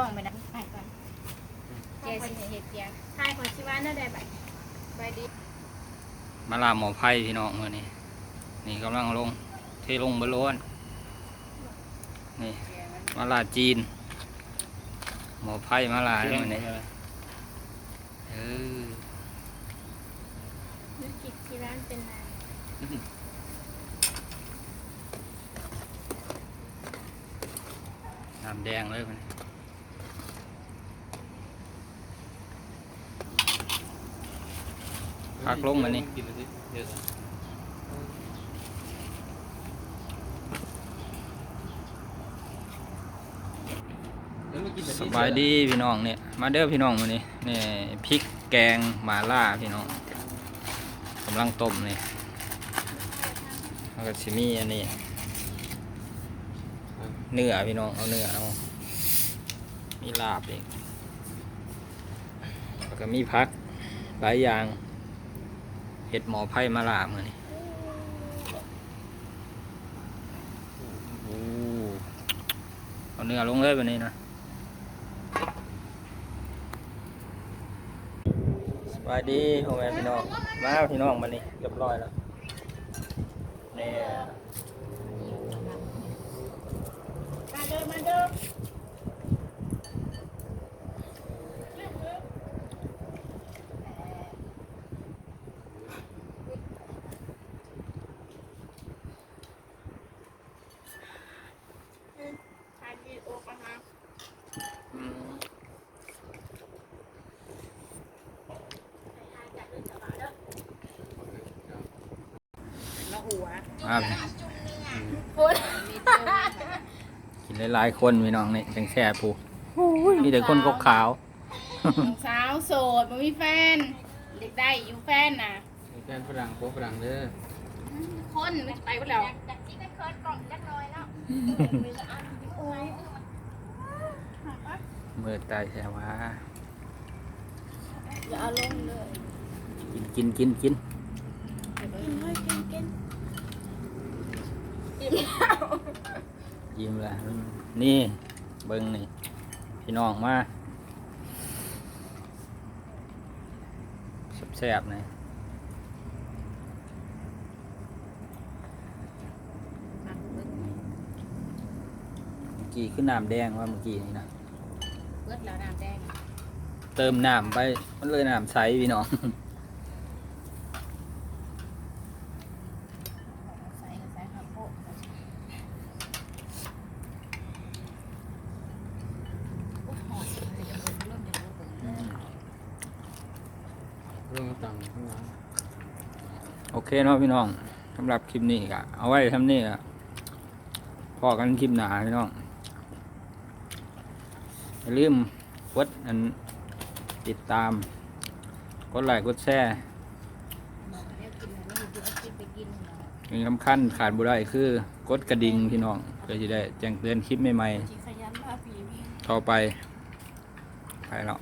ອງໄປນຳ ໄປກ່ອນ ແກຊິໃຫ້ເຮັດກຽງ ຖ່າຍຂອງຊິວ່າແນວໃດບັດ ສະບາຍດີ ມາລາໝໍ້ໄຟພີ່ນ້ອງ ມື້ນີ້ ນີ້ກຳລັງລົງ ເທລົງເບິດໂລດ ນີ້ ມາລາຈີນ ໝໍ້ໄຟມາລາມື້ນີ້ ເອີ ທຸລະກິດທີ່ຮ້ານເປັນນາຍ ນ້ຳແດງເລີຍບັດນີ້ ພັກລົງບັດນີ້ ສະບາຍດີພີ່ນ້ອງ ນີ້ ມາເດີພີ່ນ້ອງ ມື້ນີ້ ນີ້ພິກແກງໝາລ່າພີ່ນ້ອງ ກຳລັງຕົ້ມນີ້ ແລ້ວກໍຊິມີອັນນີ້ ເນື້ອພີ່ນ້ອງ ເອົາເນື້ອເອົາ ມີລາບອີກ ແລ້ວກໍມີຜັກຫຼາຍຢ່າງ ເຮັດໝໍ້ໄຟມາລາມື້ນີ້ ໂອ້ ເອົາເນື້ອລົງເລີຍບັດນີ້ນະ ສະບາຍດີພໍ່ແມ່ພີ່ນ້ອງ ມາພີ່ນ້ອງ ບັດນີ້ຮຽບຮ້ອຍແລ້ວ ນີ້ ມາເດີ ມາເດີ. ອ່າ ກິນຫຼາຍໆຄົນພີ່ນ້ອງ ນີ້ຈັ່ງແຊບພຸ້ນ ໂອ້ຍ ມີແຕ່ຄົນຂາວໆ ສາວໂສດ ບໍ່ມີແຟນ ຢາກໄດ້ຢູ່ແຟນນະ ມີແຟນຝຣັ່ງ ຜົວຝຣັ່ງເດີ ຄົນມັນຊິໄປເບິດແລ້ວ ຊິໄປເຂີນກ້ອງຈັກໜ່ອຍເນາະ ມືດຕາຍແທ້ວ່າ ຢ່າເອົາລົງເດີ ກິນ ກິນ ກິນ ກິນ ກິນເລີຍ ກິນ ກິນ ກິນ ອີ່ມແລ້ວ ອີ່ມແລ້ວ ນີ້ ເບິ່ງນີ້ ພີ່ນ້ອງມາ ແຊບໆ ນີ້ ເມື່ອກີ້ຄືນ້ຳແດງວ່າ ເມື່ອກີ້ນີ້ນະ ເບິດແລ້ວນ້ຳແດງ ເຕີມນ້ຳໄປ ມັນເລີຍນ້ຳໃສພີ່ນ້ອງ ໃສ່ ໃສ່ເຂົ້າໂພດ ອືມ ລົງຕຳ ໂອເຄເນາະພີ່ນ້ອງ ສຳລັບຄລິບນີ້ກໍເອົາໄວ້ສ່ຳນີ້ ກໍພໍ້ກັນຄລິບໜ້າພີ່ນ້ອງ ຢ່າລືມກົດອັນຕິດຕາມ ກົດໄລກົດແຊ ສິ່ງສຳຄັນຂາດບໍ່ໄດ້ຄືກົດກະດິ່ງພີ່ນ້ອງ ເພື່ອຊິໄດ້ແຈ້ງເຕືອນຄລິບໃໝ່ໆ ຕໍ່ໄປ ໄປແລ້ວ.